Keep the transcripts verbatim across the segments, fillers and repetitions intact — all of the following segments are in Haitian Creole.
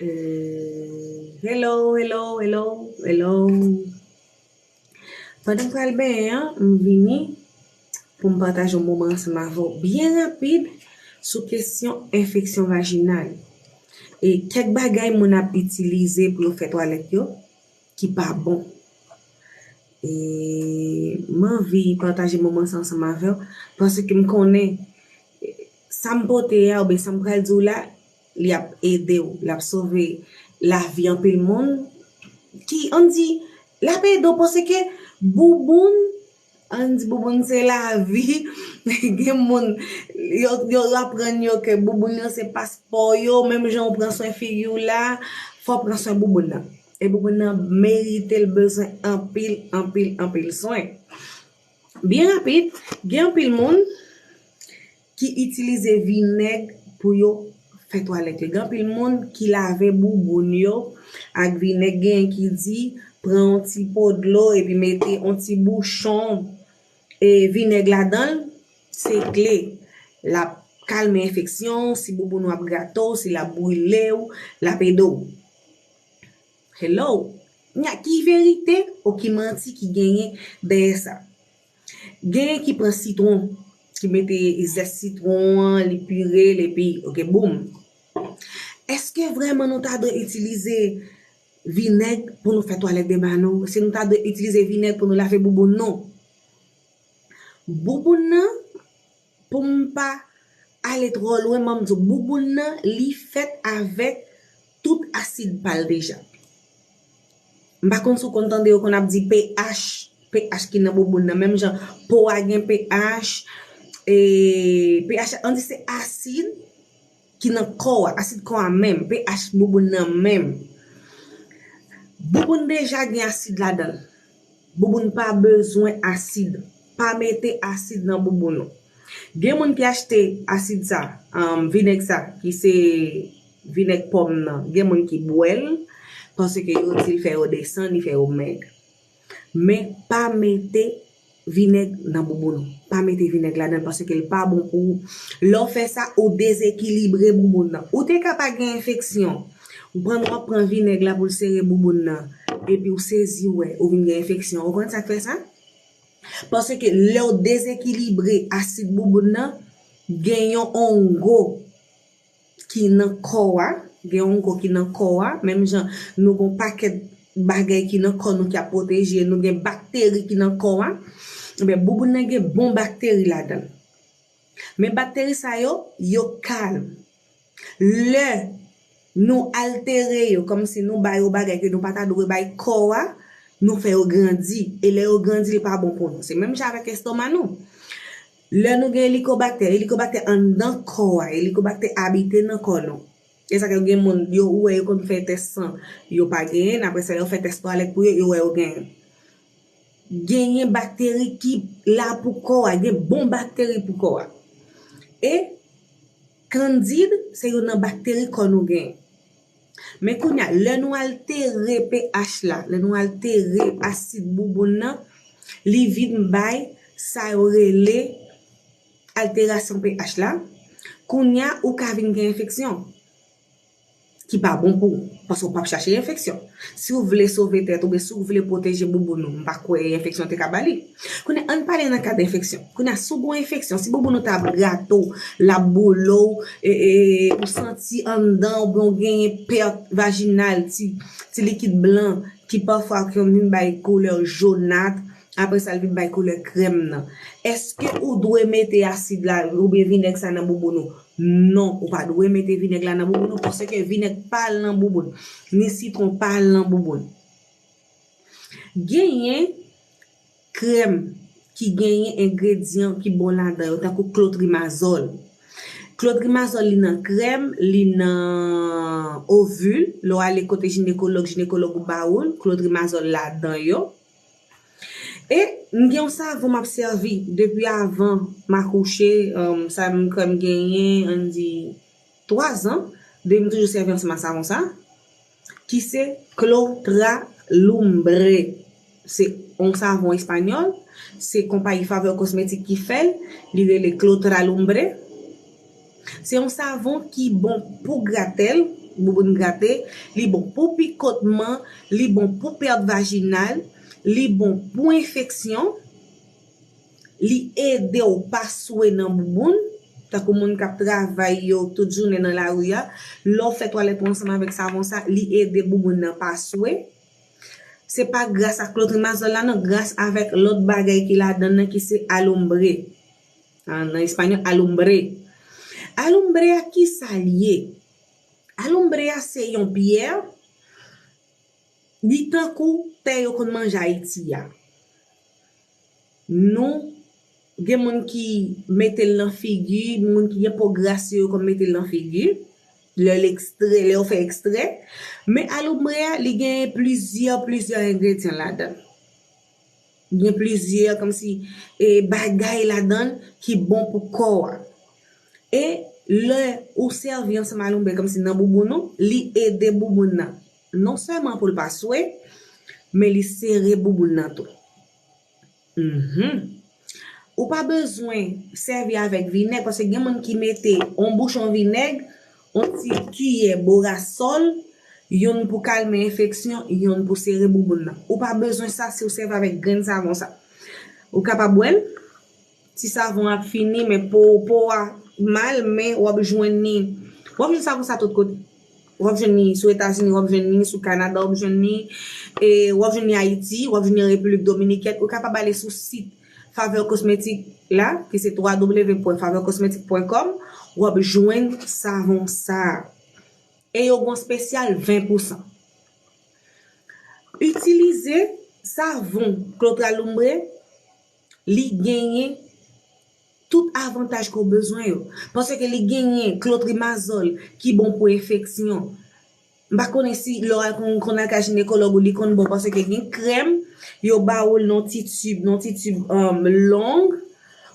Euh, hello, hello, hello, hello. Pandan m pral benyen an, m vini pou m pataje yon moman ansanm avè w byen rapid sou kesyon enfeksyon vajinal. E kèk bagay moun ap itilize pou yo fè twalèt yo ki pa bon. E m anvi pataje moman sa ansanm avè w, paske m konnen sa m pote a, oubyen sa m pral di w la, li ap ede w, l ap sove lavi anpil moun. Ki, ann di, l ap ede w, paske bouboun, ann di bouboun se lavi. Gen moun, yo, yo, yo aprann yo ke bouboun yo se paspò yo, menm jan w pran swen figi w la, fò w pran swen bouboun nan. E bouboun nan merite l, bezwen anpil, anpil, anpil swen. Byen rapid, gen anpil moun ki itilize vinèg pou yo fè twalèt yo. Gen anpil moun ki lave bouboun yo ak vinèg. Gen ki di, pran yon ti po dlo epi mete yon ti bouchon, e, vinèg ladan l, se kle. L ap kalme enfeksyon, si bouboun w ap grate w, si l ap brile w, l ap ede w. Hello! Nya, ki verite ou ki manti ki genyen dèyè sa? Genyen ki pran sitwon, ki mete zès sitwon an, li pire l, epi, oke, boum. Èske vrèman nou ta dwe itilize vinèg pou nou fè twalèt de ba nou? Si nou ta dwe itilize vinèg pou nou lave bouboun nou? Bouboun nan, pou m pa ale twò lwen, ban m di w, bouboun nan, li fèt avèk tout asid pa l deja. M pa konn si w konn tande yo konn ap di pH, pH ki nan bouboun nan, menm jan po a gen pH, e pH, ann di se asid ki nan kò a, asid kò a menm, pH bouboun nan menm. Bouboun deja gen asid ladan l. Bouboun pa bezwen asid. Pa mete asid nan bouboun ou. Gen moun ki achte asid sa, um, vinèg sa, ki se vinèg pòm nan. Gen moun ki bwè l, paske yo di l fè yo desann, li fè yo mèg. Men pa mete vinèg nan bouboun ou. Pa mete vinèg ladan l paske l pa bon pou ou. Lè w fè sa, ou dezekilibre bouboun nan. Ou te ka pa gen enfeksyon. Ou pran, w ap pran vinèg la pou l sere bouboun nan. Epi ou sezi wè, ou vin gen enfeksyon. Ou konn sa k fè sa? Paske lè w dezekilibre asid bouboun nan, gen yon ongo ki nan kò a, gen ongo ki nan kò a, menm jan nou gen yon pakèt bagay ki nan kò nou ki ap pwoteje nou, gen bakteri ki nan kò a, ebyen, bouboun nan gen bon bakteri ladan l. Men bakteri sa yo, yo kalm. Lè nou altere yo, kòmsi nou ba yo bagay ke nou pa ta dwe bay kò a, nou fè yo grandi. E lè yo grandi, li pa bon pou nou. Se menm jan avèk estoma nou. Lè nou gen elikobaktè, elikobaktè anndan kò a, elikobaktè abite nan kò nou. E sa ke gen moun, yo, ou wè yo konn fè tès san, yo pa genyen, apre sa, yo fè tès twalèt pou yo, yo wè yo genyen. Genyen bakteri ki la pou kò a, gen bon bakteri pou kò a. E kandid, se youn nan bakteri kò nou genyen. Men kounye a, lè nou altere pH la, lè nou altere asid bouboun nan, li vin bay sa yo rele alterasyon pH la. Kounye a, ou ka vin gen enfeksyon ki pa bon pou ou, paske w p ap chache enfeksyon. Si w vle sove tèt ou, oubyen si w vle pwoteje bouboun ou, m pa kwè enfeksyon te ka ba li. Kounye a, ann pale nan kad enfeksyon. Kounye a, si w gen enfeksyon, si bouboun ou ta ap grate w, l ap boule w, e, e, ou santi anndan, oubyen w genyen pèt vajinal, ti, ti likid blan ki pafwa konn vin bay koulè jonat, apre sa l vin bay koulè krèm nan. Èske ou dwe mete asid la oubyen vinèg sa nan bouboun ou? Non, ou pa dwe mete vinèg la nan bouboun ou, paske vinèg pa al nan bouboun, ni sitwon pa al nan bouboun. Genyen krèm ki genyen engredyan ki bon ladan yo, tankou klotrimazòl. Klotrimazòl, li nan krèm, li nan ovil. Lè w ale kote jinekològ, jinekològ ou ba ou l, klotrimazòl ladan yo. E m gen yon savon m ap sèvi depi avan m akouche, um, sa m kwè m genyen, ann di, twa zan, depi m toujou sèvi ansanm ak savon sa, ki se Clotralumbre. Se yon savon espanyòl, se konpayi Faveur Cosmétique ki fè l, li rele Clotralumbre. Se yon savon ki bon pou gratèl, bouboun grate, li bon pou pikotman, li bon pou pèt vajinal, li bon pou enfeksyon, li ede w pa swe nan bouboun, tankou moun k ap travay yo tout jounen nan lari a, lè w fè twalèt ou ansanm avèk savon sa, li ede bouboun nan pa swe. Se pa gras ak klotrimazòl la non, gras avèk lòt bagay ki ladan nan ki se alombre. An, nan espanyòl, alumbre. Alumbre a kisa l ye? Alumbre a se yon pyè, li tankou tè yo konn manje Ayiti a. Nou, gen moun ki mete l nan figi, moun ki gen po gras yo, yo konn mete l nan figi. Lè l ekstrè, lè yo fè ekstrè. Men alumbre a, li gen plizyè, plizyè engredyan ladan l. Gen plizyè, kòmsi, e, bagay ladan l ki bon pou kò a. E lè ou sèvi ansanm alumbre kòmsi nan bouboun ou, li ede bouboun nan. Non sèlman pou l pa swe, men li sere bouboun nan tou. Mhm. Ou pa bezwen sèvi avèk vinèg, paske gen moun ki mete yon bouchon vinèg, yon ti kiyè borasòl, youn pou kalme enfeksyon, youn pou sere bouboun nan. Ou pa bezwen sa si w sèvi avèk grenn savon sa. Ou kapab bwè l, ti savon ap fini, men po, po a mal, men w ap jwenn li. W ap jwenn savon sa tout kote. W ap jwenn li sou Etazini, w ap jwenn li sou Kanada, w ap jwenn li, e, w ap jwenn li Ayiti, w ap jwenn li an Repiblik Dominikèn. Ou kapab ale sou sit Faveur Cosmétique la, ki se w w w pwen faveur cosmétique pwen com, w ap jwenn savon sa a. E yo gen yon spesyal ven pousan. Itilize savon Clotrimazole, li genyen tout avantaj ke w bezwen yo. Paske li genyen klotrimazòl ki bon pou enfeksyon. M pa konnen si lè w al konn, konn al kay jinekològ ou, li konn bon, paske gen krèm, yo ba ou l nan ti tib, nan ti tib, um, long,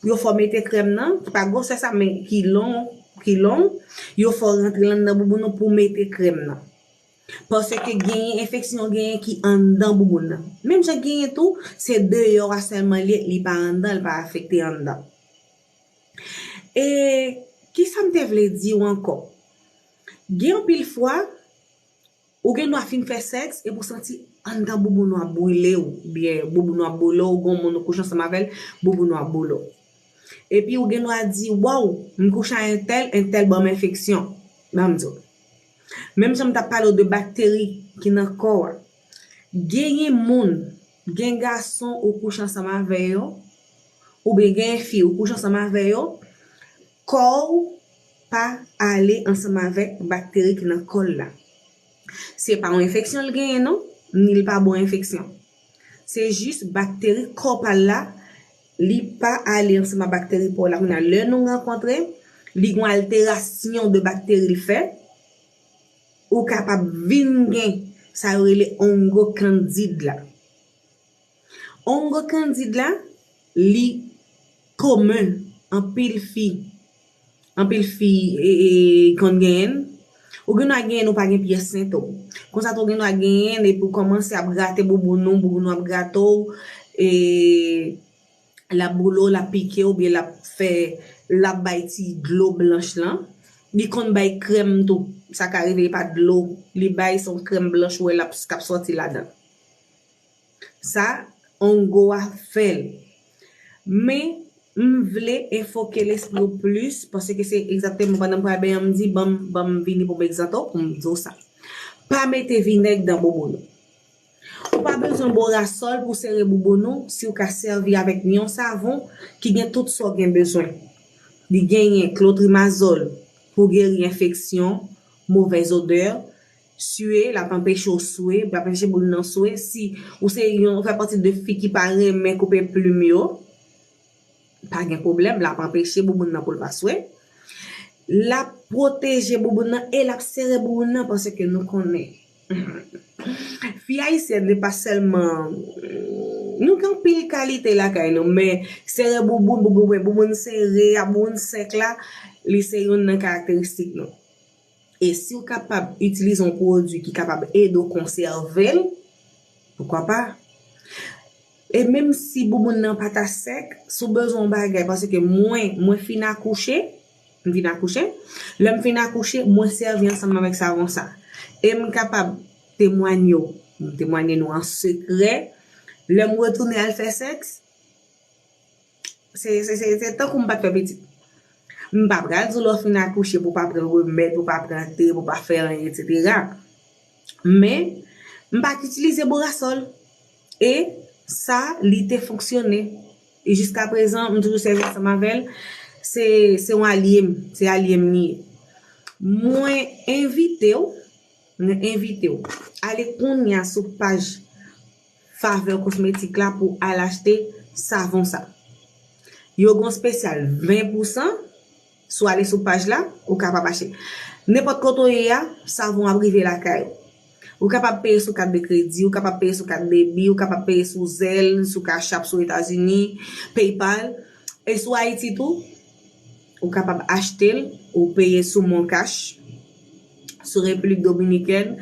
pou yo fè w mete krèm nan, ki pa gwosè sa, men ki long, ki long, yo fè w rantre l anndan bouboun ou pou mete krèm nan. Paske genyen enfeksyon, genyen ki anndan bouboun nan. Menm jan genyen tou, se deyò a sèlman li ye, li pa anndan, li pa afekte anndan. E kisa m te vle di w ankò? Gen anpil fwa, ou gen dwa fin fè sèks epi w santi anndan bouboun ou ap brile w, oubyen bouboun ou ap boule w, ou gen yon moun ou kouche ansanm avè l, bouboun ou ap boule w. Epi ou gen dwa di, "Waw, m kouche a entèl, entèl ban m enfeksyon." Ban m di w. Menm jan m t ap pale w de bakteri ki nan kò a. Genyen moun, gen gason ou kouche ansanm avè yo, oubyen gen fi ou kouche ansanm avè yo, kò w pa ale ansanm avèk bakteri ki nan kò l la. Se pa yon enfeksyon l genyen non, ni l pa bon enfeksyon. Se jis bakteri kò pa l la, li pa ale ansanm ak bakteri pa w la. Kounye a, lè nou rankontre, li gen yon alterasyon de bakteri l fè, ou kapab vin gen sa yo rele ongo kandid la. Ongo kandid la, li komen, anpil fi, anpil fi, e, e, konn genyen l. Ou gen dwa genyen l, ou pa gen pyès sentòm. Konsa tou, ou gen dwa genyen l, epi w kòmanse ap grate bouboun ou, bouboun ou ap grate w, e, l ap boule w, l ap pike w, oubyen l ap fè, l ap bay ti dlo blanch lan. Li konn bay krèm tou. Sa ka rive, e pa dlo li bay, se yon krèm blanch ou wè l ap, k ap sòti ladan. Sa, ongo a fè l. Men, m vle enfoke lespri w plis, paske se egzakteman pandan m pral benyen an, m di, "Ban m, ban m vini pou m egzante w, pou m di w sa." Pa mete vinèg nan bouboun ou. Ou pa bezwen borasòl pou sere bouboun ou si w ka sèvi avèk yon savon ki gen tout sa w gen bezwen. Li genyen klotrimazòl pou geri enfeksyon, movèz odè, swe, l ap anpeche w swe, l ap anpeche bouboun nan swe. Si ou se yon, ou fè pati de fi ki pa renmen koupe plim yo, pa gen pwoblèm, l ap anpeche bouboun nan pou l pa swe. L ap pwoteje bouboun nan e l ap sere bouboun nan paske nou konnen fi ayisyèn se pa sèlman, nou gen anpil kalite lakay nou, men sere bouboun, bouboun, bouboun sere, a bouboun sèk la, li se youn nan karakteristik nou. E si w kapab itilize yon pwodui ki kapab ede w konsève l, poukwa pa? E menm si bouboun nan pa ta sèk, si w bezwen yon bagay, paske mwen, mwen fin akouche, M vin akouche. Lè m fin akouche, mwen sèvi ansanm avèk savon sa. E m kapab temwanye w, m temwanye nou an sekrè. Lè m retounen al fè sèks, se, se, se, se tankou m pa t fè pitit. M pa pral di w lè w fin akouche pou w pa pran remèd, pou w pa pran te, pou w pa fè anyen, etsetera. Men, m pa t itilize borasòl. E sa, li te fonksyone. E jiska prezan, m toujou sèvi ansanm avè l. Se, se yon alye m, se alye m li ye. Mwen envite w, mwen envite w. Ale kounye a sou paj Favè Kosmetik la pou al achte savon sa. Yo gen yon spesyal ven pousan, si w ale sou paj la, ou kapab achte. Nenpòt kote w ye a, savon ap rive lakay ou. Ou kapab peye sou kat de kredi, ou kapab peye sou kat debi, ou kapab peye sou Zelle, sou Cash App, sou Etazini, PayPal. E sou Ayiti tou, ou kapab achte l, ou peye sou MonCash, sou Repiblik Dominikèn.